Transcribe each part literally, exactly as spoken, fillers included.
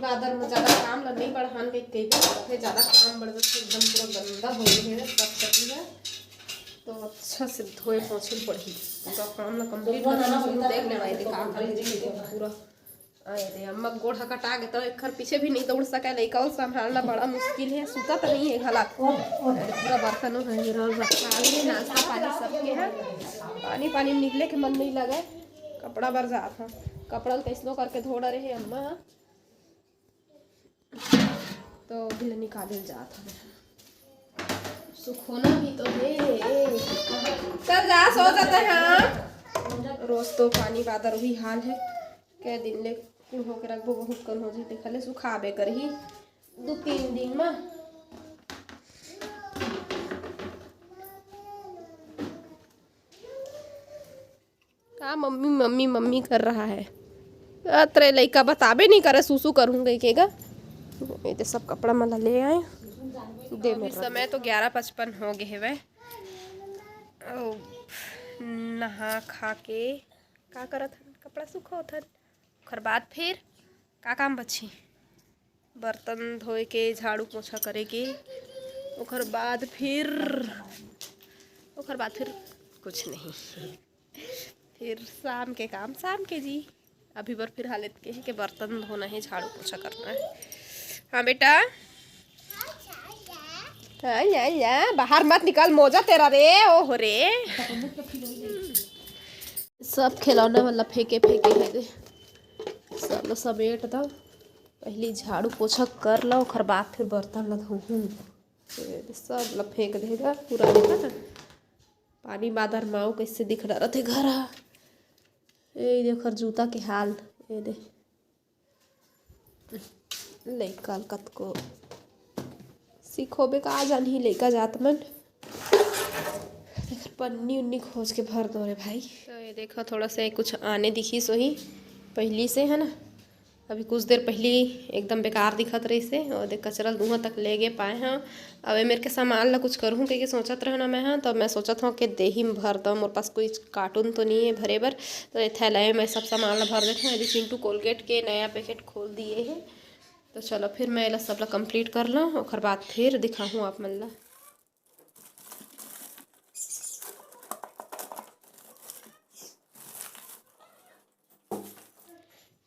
बादर में ज्यादा काम ल नहीं बढ़ान के कई बार फिर ज्यादा काम बढ़ जाथे, एकदम पूरा गंदा हो गए है सब कति है। तो अच्छा से धोए पोछे ल पड़ही, पूरा काम ल कंप्लीट करना शुरू। देख ले भाई, देखा पूरा आए रे अम्मा गोड़ ह कटा गे, तो एकर पीछे भी नहीं दौड़ सके, लइका ल संभालना बड़ा मुश्किल है, सुता तो नहीं है घला। अरे पूरा बर्तन है, नाश्ता पानी सबके है, पानी पानी में निकले के मन नहीं लगे। कपड़ा बर जात ह, कपड़ा ल कैसनो करके धो डरे है अम्मा। तो अभी ले निकाले जात हवे। सुखोना भी तो हे। चल जा, सो जाते हैं। रोज तो पानी बादर वही हाल है। कै दिन ले कुल होके रखबो, बहुत कन हो जाते, खाली सुखाबे करही दू तीन दिन में। का मम्मी मम्मी मम्मी कर रहा है? अतरे लइका बताबे नहीं करे, सुसु करूँ कहिके गा। ये तो सब कपड़ा मन ला ले आए। दे अभी मेरा समय तो ग्यारह पचपन हो गए हवे। अउ नहा खा के का करत हन? कपड़ा सुखोथन। ओखर बाद फिर का काम बची? बर्तन धोए के, झाड़ू पोछा करे के, ओखर बाद फिर, ओखर बाद फिर कुछ नहीं। फिर शाम के काम शाम के जी। अभी बर फिर हालत के है कि बर्तन धोना है, झाड़ू पोछा करना है। हाँ बेटा, हाँ, या, या, बाहर मत निकल, मोजा तेरा रे, ओ हो रे। सब खिलौना वाला फेंके फेंके है दे, सब ला समेट दा। पहली झाड़ू पोछा कर ला, ओखर बाद फिर बर्तन ला धोहूँ। ये दे, सब ला फेंक दे गा पूरा, देखा था पानी बादर माऊ कैसे दिख रहा थे घर हा। ए दे ओखर जूता के हाल, ए दे लइका ल कतको सिखोबे का जानही लइका जात मन। एकर पन्नी उन्नी खोज के भर दो रे भाई। तो ये देखो थोड़ा सा कुछ आने दिखिस होही पहली से, है ना। अभी कुछ देर पहली एकदम बेकार दिखत रहिस हे। और देख कचरा ल उहाँ तक ले गे पाए हँव। अब ए मेर के सामान ला कुछ करहूँ कहिके सोचत रहेंव ना मैं ह, तो मैं सोचत हँव कि देही म भर दँव, मोर पास कोई कार्टून तो नहीं है भरे बर। तो ये थैला में सब सामान ला भर देथँव। अभी चिंटू कोलगेट के नया पैकेट खोल दिए हे। तो चलो फिर मैं एला सब ला complete कर लँव, ओखर बाद फिर दिखाहूँ आप मन ला।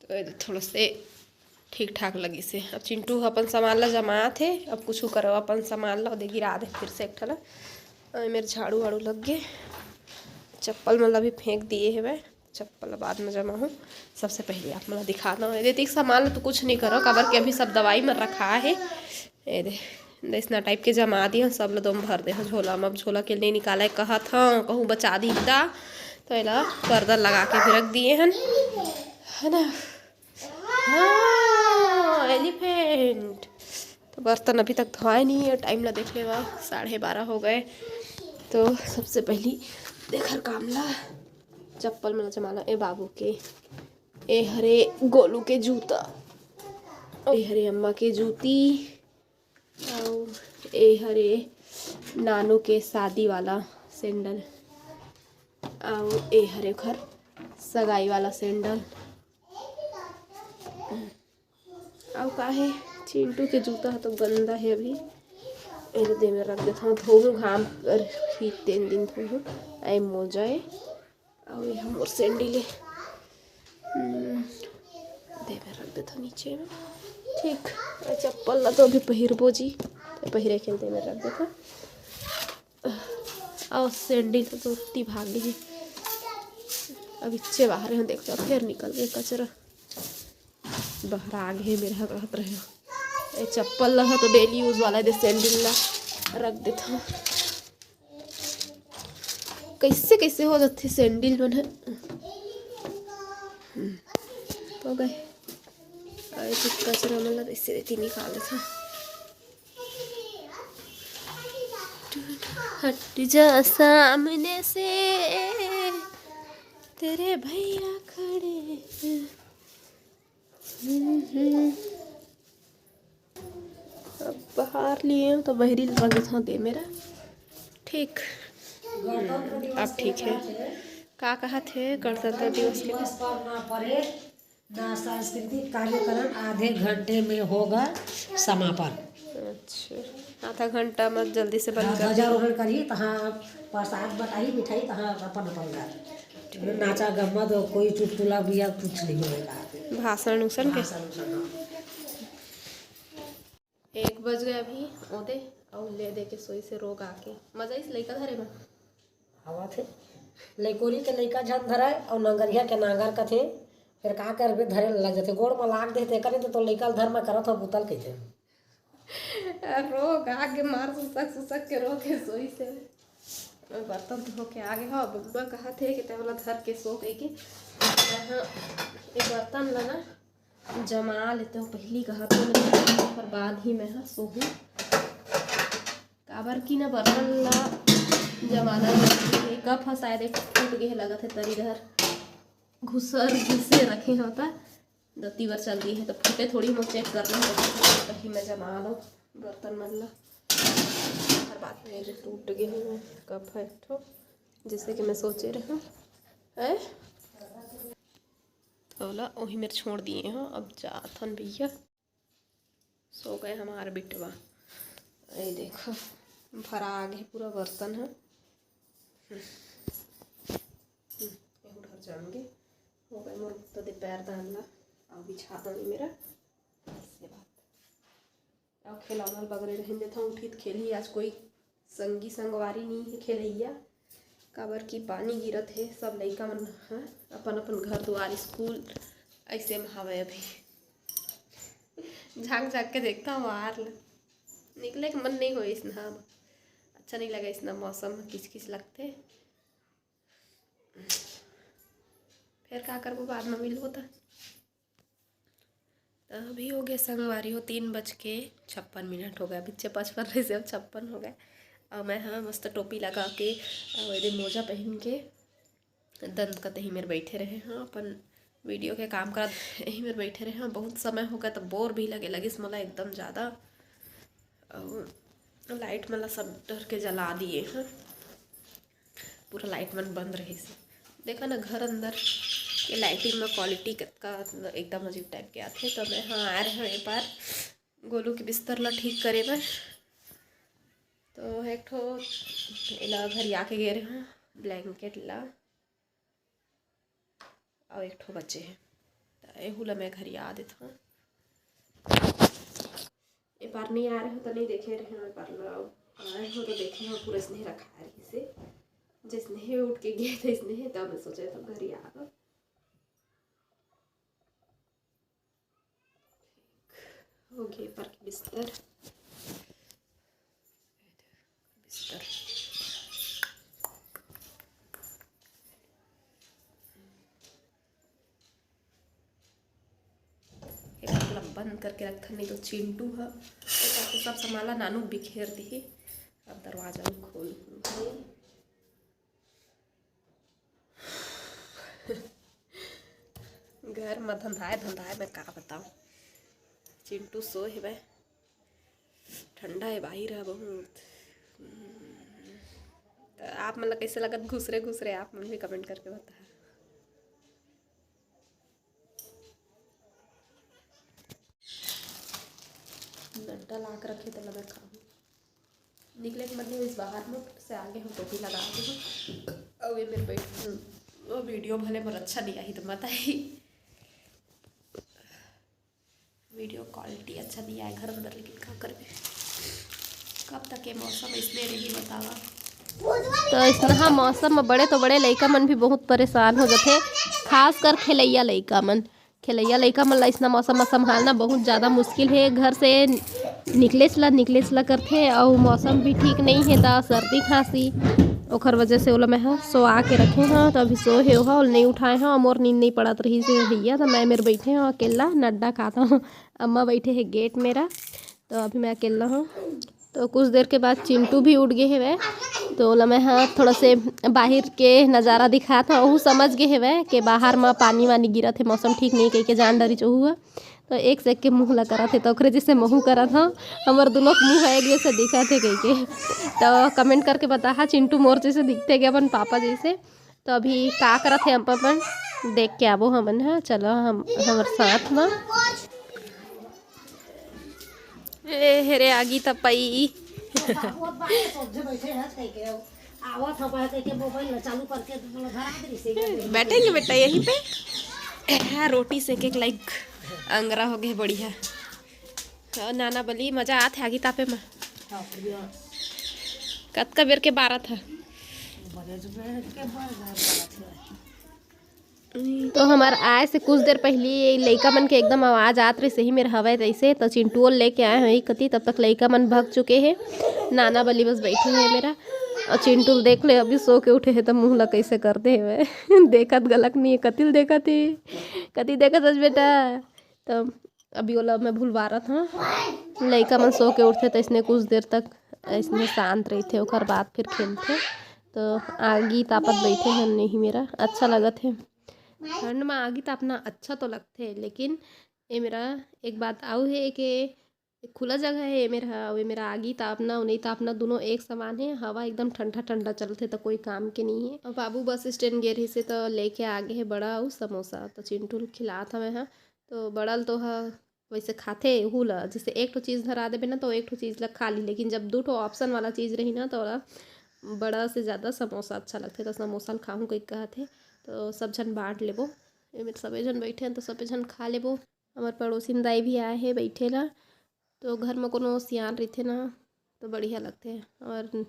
तो ये थोड़ा से ठीक ठाक लगिस हे। अब चिंटू ह अपन सामान ला जमात हे, अब कुछ करो अपन सामान ला, ओदे गिरा दे फिर से एक ठा ला। अउ ए मेर झाड़ू वाड़ू लग गे, चप्पल मन ला भी फेंक दिए हवय, चप्पल ला बाद में जमाहूँ। सबसे पहले आप मन ला दिखा दँव, ये देख सामान ला तो कुछ नहीं करो, काबर के अभी सब दवाई में रखा हे। ए दे, अइसना type के जमा दिहँव, सब ल दो म भर देहँव झोला म। अब झोला के नहीं निकाले कहत हँव, कहूँ बचा दिही ता, तो एला पर्दा लगा के भी रख दिए हन, है ना। हाँ, elephant। तो बर्तन अभी तक धोए नहीं है, time ला देख लेवा, साढ़े बारह हो गए। तो सबसे पहली देखर काम ला, चप्पल मन ला जमाना, ए बाबू के, ए हरे गोलू के जूता, ए हरे अम्मा के जूती, अउ ए हरे नानू के शादी वाला sandal, अउ ए हरे ओखर सगाई वाला sandal। अउ का हे, चिंटू के जूता ह तो गंदा हे अभी, एला दे में रख देथँव, धोहूँ घाम कर ही तीन दिन धोहूँ। ए मोजा ए, अउ ये मोर sandal ए, हम्म, दे में रख देथँव नीचे में। ठीक, ए चप्पल ला तो अभी पहिरबो जी, तो पहिरे के दे में रख देथँव। अउ sandal तो ओती भागे हे, अब इच्चे बाहर हे, देख लो, फिर निकल गए कचरा। बहरा आगे हे मेरे हक रहत रहे हो। ए चप्पल ला ह तो daily use वाला दे sandal ला रख देथँव। कैसे कैसे हो जाथे sandal मन ह। हम्म, हो गए। अरे तो कचरा मन ला ऐसे देती निकाल देथँव। हट जा सामने से, तेरे भैया खड़े हैं। हम्म, हम्म। अब बाहर लिए हँव तो बहरी रख देथँव दे मेरा। ठीक। हम्म, अब ठीक है। का कहत हे गणतंत्र दिवस के? ना, सांस्कृतिक कार्यक्रम आधे घंटे में होगा समापन। अच्छा, आधा घंटा में जल्दी से बंद हाँ, कर ध्वजारोहण करही, तहाँ प्रसाद बटाही, मिठाई तहाँ अपन अपन घर। नाचा गम्मा तो कोई चुटकुला भी या कुछ नहीं होएगा। भाषण उषण के? भाषण उषण, हाँ। एक बज गए अभी, ओदे अउ ले दे के सोई से रोग आके। मजा इस लइका धरे में। हवा थे। लइकोरी के लइका झन धरय अउ नंगरिया के नांगर कथे। फिर का करबे, धरे ला जथे गोड़ म लाग देथे, करे तो, तो लइका ल धर म करत हो बुतल कहिथे। रोग आके मार सुसक सुसक के रो के सोई से। बर्तन धो के आगे हो, बब्बा कहत हे कि ते वाला धर के सो कहिके। मैं ह ए बर्तन ला ना जमा लेते हो, पहली कहा तो नहीं, पर बाद ही मैं ह सोहूं। काबर की ना बर्तन ला जमाना जरूरी हे। कप ह शायद एक फूट गे हे, लगत हे तरी डहर घुसर घिसे रखे होता, दती बर चल दी हे तो फूटे थोड़ी, मोर चेक करना होता, पहली मैं जमा लो बर्तन मन ला। हर बात में जो टूट गे हे, कप है एक ठो, जैसे कि मैं सोचे रहे हूँ, है? तो ओला ओही मेर छोड़ दिए हूँ। अब जाथन भैया, सो गए हमार बिटवा। ये देखो, भरा आगे पूरा बर्तन है। हम्म, हम्म, एहू डहर जाम गे। हो गए मोर तो दोपहर दान ला, अब बिछा दानी मेरा। इसके बाद अब खेलौना ल बगरे रहन देथव, उठित खेलही। आज कोई संगी संगवारी नी हे खेलैया, काबर कि पानी गिरत हे, सब लइका मन ह अपन अपन घर दुआर, स्कूल, ऐसे में हवय अभी। झांक झांक के देखता हूँ आर ल, निकले के मन नहीं होय इसना में। अच्छा नहीं लगे इसना मौसम में, किच किच लगते। फिर का करबो, बाद में मिलबो त। त अभी हो गए संगवारी हो, तीन बज के छप्पन मिनट हो गए। पीछे पचपन रहे से अब छप्पन हो गए। और मैं, हाँ, मस्त टोपी लगा के, और ये मोजा पहन के दंत कते ही मेर बैठे रहे, हाँ, अपन वीडियो के काम करत यही मेर बैठे रहे, हाँ। बहुत समय हो गया, तो बोर भी लगे लगिस मोला एकदम ज़्यादा। और लाइट मन ला सब डर के जला दिए, हाँ। पूरा लाइट मन बंद रहिस। देखा ना, घर अंदर के लाइटिंग में क्वालिटी कतका एकदम अजीब टाइप के आथे। तो मैं, हाँ, आए रहे हूँ ए पार गोलू के बिस्तर ला ठीक करे बर। तो एक ठो एला घरिया के गे रहे हूँ ब्लैंकेट ला, और एक ठो बचे है, तो एहू ला मैं घरिया देत हूँ। ए पार नहीं आ रहे हो तो नहीं देखे रहे हो, ए पार ला आए हो तो देखे हो, पूरा स्नेह रखा रही से, जैसने उठ के गए थे स्नेह, तब मैं सोचे तो घरिया दो। ठीक, हो गए पर के बिस्तर, बिस्तर। एकर पूरा बंद करके रखन, नहीं तो चिंटू ह एकर तो सब सामान ला नानू बिखेर दिही। अब दरवाजा ला खोल, घर में धंधाए धंधाए मैं का बताऊं, चिंटू सो हेवय, ठंडा है बाहिर ह बहुत। तो आप मन ला कैसे लगत घुसरे घुसरे, आप मन भी कमेंट करके बता। नड्डा लाक रखे तो लगा खाऊं। निकले के मन नहीं होइस बाहर में, से आगे हम टोपी लगा दे हूँ। अउ ये मेरे बैठ, वो वीडियो भले मोर अच्छा नहीं आई तो मत आई। वीडियो क्वालिटी अच्छा नहीं आए घर अंदर, लेकिन का करबे, कब तक ये मौसम इसने रही बतावा। तो इसनहा मौसम में बड़े तो बड़े लइका मन भी बहुत परेशान हो जाथे, खासकर खेलैया लइका मन। खेलैया लइका मन ला इसना मौसम में संभालना बहुत ज़्यादा मुश्किल है। घर से निकलेच ला, निकलेच ला करथे, अउ मौसम भी ठीक नहीं है, त सर्दी खांसी, ओखर वजह से ओला मैं ह सोआ के रखे हव। तो अभी सो हे ओहा, ओला नहीं उठाए हव, मोर नींद नहीं पड़त रही से भैया, तो मैं मेर बैठे हव अकेला, नड्डा खात हव। अम्मा बैठे है गेट मेरा, तो अभी मैं अकेला हूँ। तो कुछ देर के बाद चिंटू भी उठ गए हेवय, तो ओला मैं ह थोड़ा से बाहर के नज़ारा दिखात हव। ओहू समझ गए हेवय कि बाहर म पानी वानी गिरत हे, मौसम ठीक नहीं कहिके जान डरिच ओहू ह। तो एक से एक के मुँह ला करत हे, तो ओकरे जैसे महू करत हव। हमर दुनों के मुँह एक जैसे दिखत हे कहिके। तो कमेंट करके बताहा, चिंटू मोर जैसे दिखथे कि अपन पापा जैसे। तो अभी का करत हे अपन, अपन देख के आबो हमन ह, चलो हम हमर साथ म। ए हेरे आगी त पई। बैठेंगे बेटा यहीं पे। ए, रोटी सेके के लाइक अंगरा हो गए, बढ़िया। तो नाना बली मजा आत है आगी तापे में। कतका बेर के बारत है। तो हमार आए से कुछ देर पहली ये लइका मन के एकदम आवाज आत रहिस, सही मेर हवय तइसे, तो चिंटुओ ल लेके आए हैं कती। तब तक लइका मन भग चुके हैं, नाना बली बस बैठे हैं मेरा। और चिंटू ल देख ले, अभी सो के उठे हैं तो मुंह ला कैसे कर दे हवे। देखत गलक नहीं है, कतिल देखत है, कति देखत हस बेटा। तो अभी ओला मैं भुलवारत हाँ। लइका मन सो के उठथे तो इसने कुछ देर तक इसने शांत रहिथे, ओकर बाद फिर खेलथे। तो आगी तापत बैठे हैं नहीं मेरा, अच्छा लगत है। ठंड में आगी तापना अच्छा तो लगथे, लेकिन ए मेरा एक बात आऊ है कि खुला जगह है ए मेरा, अउ ए मेरा आगी तापना अउ नहीं तापना दोनों एक समान है। हवा एकदम ठंडा ठंडा चलथे तो कोई काम के नहीं है। अब बाबू बस स्टैंड गे रहिस हे तो लेके आगे है बड़ा अउ समोसा, तो चिंटू ल खिलात हवे हाँ। तो बड़ा ल तो ह वैसे खाथे हू ला, जैसे एक ठो चीज़ धरा देबे ना तो एक ठो चीज़ ला खा ली, लेकिन जब दू ठो ऑप्शन वाला चीज़ रही ना तो ओला बड़ा से ज़्यादा समोसा अच्छा लगथे, तो समोसा ल खाहूँ कही कहत हे। तो सब झन बांट लेबो, एमे सबे झन बैठे हैं तो सबे झन खा लेबो। हमर पड़ोसिन दाई भी आए हे बैठे ला, तो घर म कोनो सियान रहिथे ना तो बढ़िया लगथे। और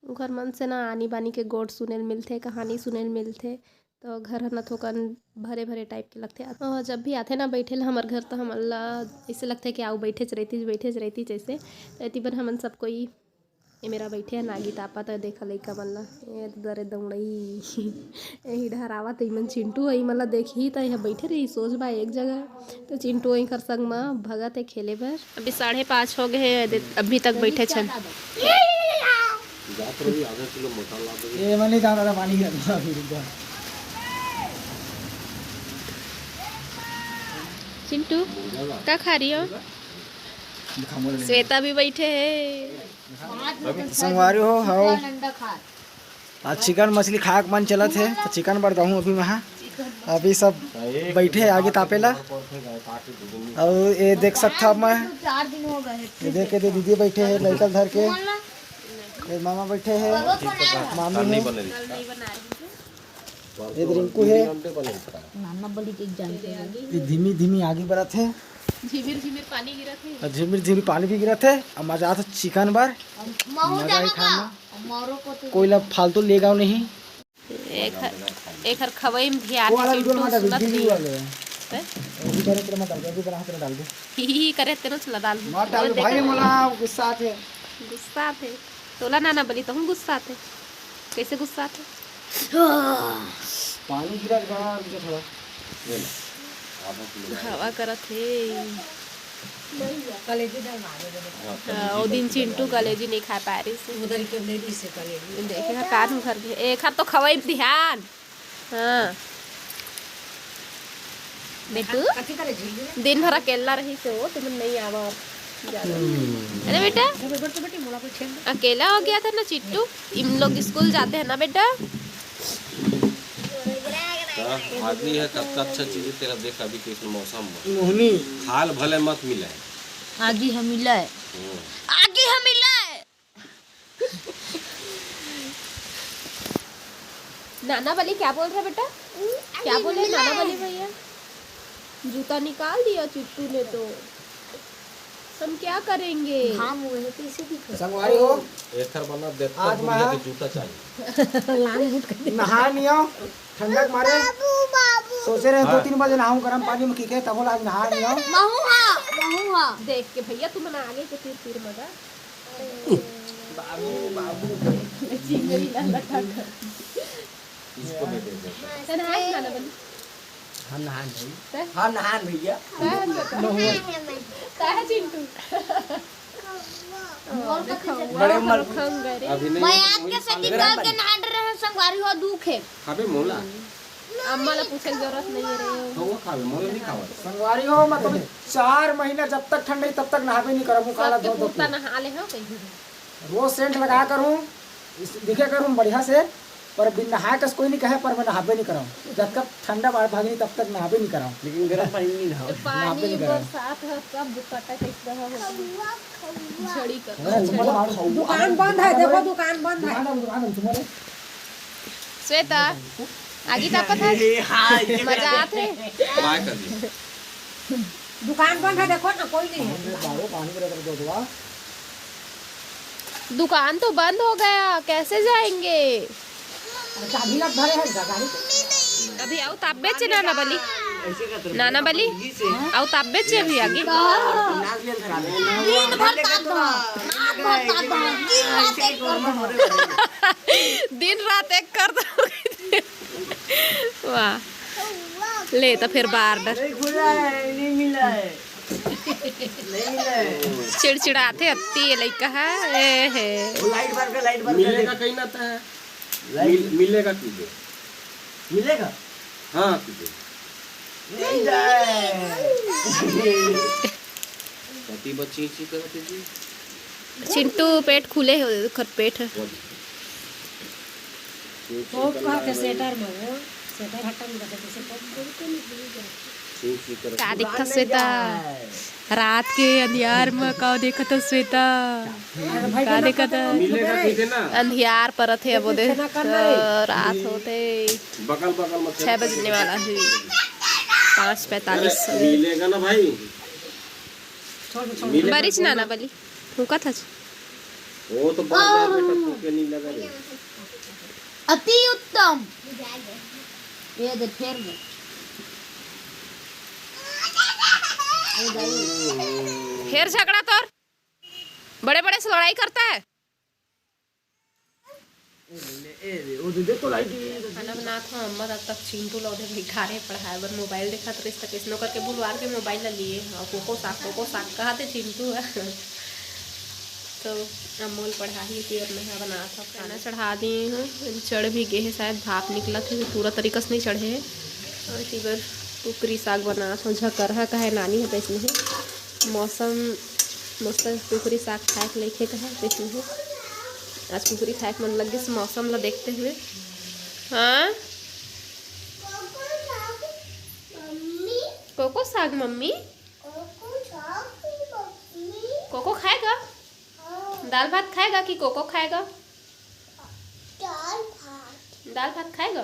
ओखर मन से ना आनी बानी के गोठ सुने ल मिलथे, कहानी सुने ल मिलथे, तो घर ह ना थोकन भरे भरे टाइप के लगथे। और जब भी आथे ना बैठे ला हमर घर, तो हमन ला ऐसे लगथे कि आऊ बैठेच रहितिस, बैठेच रहितिस ऐसे। तो एती बर हमन सब कोई ए मेरा बैठे हे नागी तापा, तो देखा लइका मन ला, ए दरे दौड़ई। यही डहरावत इमन चिंटू, इमन ला देखही तो यह बैठे रही सोच बा एक जगह। तो चिंटू एकर संग म भगत है खेले बर। अभी साढ़े पाँच हो गए हैं, दे-, अभी तक बैठे छन। जात रही, आधा किलो मटन ला दे। ए, मैं नहीं जाना था, पानी गिरा था, फिर एक बार। चिंटू, का खा रही हो? दिखा मोला। श्वेता भी बैठे है। संगवारी हो, हव। आज चिकन मछली खाए के मन चलत हे, तो चिकन बर जाहूँ अभी मैं। अभी सब बैठे हे आगी तापे ला। अउ ये देख सकथव मैं, ये देख के दीदी बैठे हे लइका ल धर के, ये मामा बैठे हे, मामी हे, ये रिंकू हे। नाना बली के एक जान के ये धीमी धीमी आगी बरत हे। झिमिर झिमिर पानी गिरत हे। और झिमिर झिमिर पानी भी गिरत हे। अब मजा आथे चिकन बर। महू मजा ही जाना खाना। का? मोरो को तो कोई ला फालतू ले गाओ नहीं। एखर, एखर खवई में ध्यान वो है, वाला चिंटू वीडियो मत डाल, सुनत वीडियो नहीं। वाले। हैं? वो भी करे तेरे मत डाल, अभी तेरा हाथ में डाल दे। ही ही ही करे तेनो चला डाल। मत डाल वो भाई, देखा। मोला गुस्सा आथे। गुस्सा आथे। तोला नाना बली, तहूँ गुस्सा आथे। कैसे गुस्सा आथे? पानी गिरा के बना दीजिए थोड़ा। ये लो, आधा किलो। हवा करत हे। कलेजी डलवा दे, दे। हाँ, हाँ, वो दिन चिंटू कलेजी नहीं खा पा रही से। उधर के ले ली से कलेजी। देखे, हाँ, कान भर गए। एक हाथ तो खवाई ध्यान। हाँ। बेटू, कथी करे झिल्ली में? दिन भर अकेला रही से हो, तुम नहीं आवा अब ज्यादा। अरे बेटा, अकेला हो गया था ना चिट्टू, इन लोग स्कूल जाते हैं ना बेटा। का आदमी है, कतका अच्छा चीज है तेरा, देख अभी के मौसम में। मोहनी। हाल भले मत मिले। आगी हम मिले। हम्म। आगी हम मिले। नाना बली क्या बोल रहे बेटा? क्या बोले नाना बली भैया? जूता निकाल दिया चिट्टू ने तो। हम क्या करेंगे? घाम हुए हैं, कैसे दिख रहे? संगवारी हो, एकर बना देखता आज दुनिया महा- के जूता चाहिए। लांग मुट कर दे। नहा लियो, ठंडक मारे। बाबू, बाबू। सोचे रहे दो हाँ। तीन बजे नहाऊं गरम पानी में, की के तबो आज नहा लियो। महू हा, महू हा। देख के भैया, तुम ना आगे के तीर तीर मगा। बाबू, बाबू। चिंगरी ला लगा कर। इसको भी दे दे। चल, हाथ ना, ना बनी। हम नहान भाई। तै? हम नहान भैया। तै है छोटा। तै है चिंटू। बड़े उम्र। अभी नहीं, मैं आपके से निकाल के नहान रहे हैं, संगवारी हो दुख है। खाबे मोला। अम्मा ला पूछे के जरूरत नहीं है रे। तो वो खाबे, मोला नहीं खावा। संगवारी हो, मतलब चार महीना जब तक ठंड रही, तब तक नहाबे नहीं करब, मुँह काला सबके धो धो पूरता के। नहा ले हो कहीं। रोज सेंट लगा करूँ, इस-, दिखे करूँ बढ़िया से। पर बिन नहाए कस कोई नहीं कहे, पर मैं नहाबे नहीं कराऊँ। जब तक ठंडा बाढ़ भागनी तब तक नहाबे नहीं कराऊँ। लेकिन गर्म पानी नहीं नहाओ। पानी नहाबे नहीं कराऊँ। बरसात ह, सब कटा कैसे रहा हो। झड़ी कर। अरे, तुम्हारा बाढ़ खाऊँ। दुकान बंद है, देखो दुकान बंद है। दुकान बंद, दुकान बंद, तुम्हारे। श्वेता, आगी तापत है। मजा आत है। बाय कर दी। दुकान बंद है, देखो ना कोई नहीं है। बाहर पानी गिरा कर दो दुआ। दुकान तो बंद हो गया, कैसे जाएंगे? अरे चाबी लग धरे है गाड़ी के। अभी आउ तापबे चे नाना बली, नाना बली आउ तापबे चे अभी आगे। दिन भर ताप दो, रात भर ताप दो, दिन रात एक कर दो। दिन रात एक कर दो। वाह, ले तो फिर बार डर। नहीं खुला है, नहीं मिला है, नहीं मिला है। चिड़चिड़ाथे अत्ती ये लइका है। ए हे। वो लाइट बंद कर, लाइट बंद कर। मिलेगा कहीं ना आता है। मिल, मिलेगा तुझे। मिलेगा? हाँ तुझे। नहीं जाए। पति बच्ची इसी तरह से जी। चिंटू पेट खुले हो, ओकर पेट है। कोप कहा थे सेटर में, वो सेटर हटा में रखे थे, कोप। चींची तरह। का दिखत श्वेता? रात के अंधियार में का देखत श्वेता? अरे भाई, का देखत? मिलेगा तुझे ना। अंधियार परत है, अब ओदे छेना कर ना रे। रात होते बगल बगल में छह बजने वाला है, पाँच पैंतालीस। मिलेगा ना भाई। छोड़ दो, छोड़ दो। मिलेगा बरिच नाना बली, फूकत हच। वो तो बार बार बेटा फूके नहीं लगा रे। अति उत्तम। ये दे फेर दे। फिर झगड़ा तोर, बड़े बड़े से लड़ाई करता है। खाना बनात हव अम्मा, तब तक चिंटू ला ओदे भिखारे पढ़ाए बर मोबाइल देखत रहिस, त कइसनो करके बुलवार के मोबाइल ला लिए। अउ कोको साग, कोको साग कहत हे चिंटू ह। तो अम्मो ल पढ़ाही, एती बर मैं ह बनात हव खाना। चढ़ा दिए हव, चढ़ भी गे हे, शायद भाप निकलत हे, पूरा तरीका से नहीं चढ़े हे। अउ एती बर कुकरी साग बनात हव, झकरहा कहे नानी ह, तइसने हे। मौसम मस्त कुकरी साग खाए के लइक हे कहे, तइसने हे। आज कुकरी खाए के मन लग गिस मौसम ला देखते हुए। हाँ, कोको साग मम्मी। कोको खाएगा? दाल भात खाएगा कि कोको खाएगा? दाल भात खाएगा।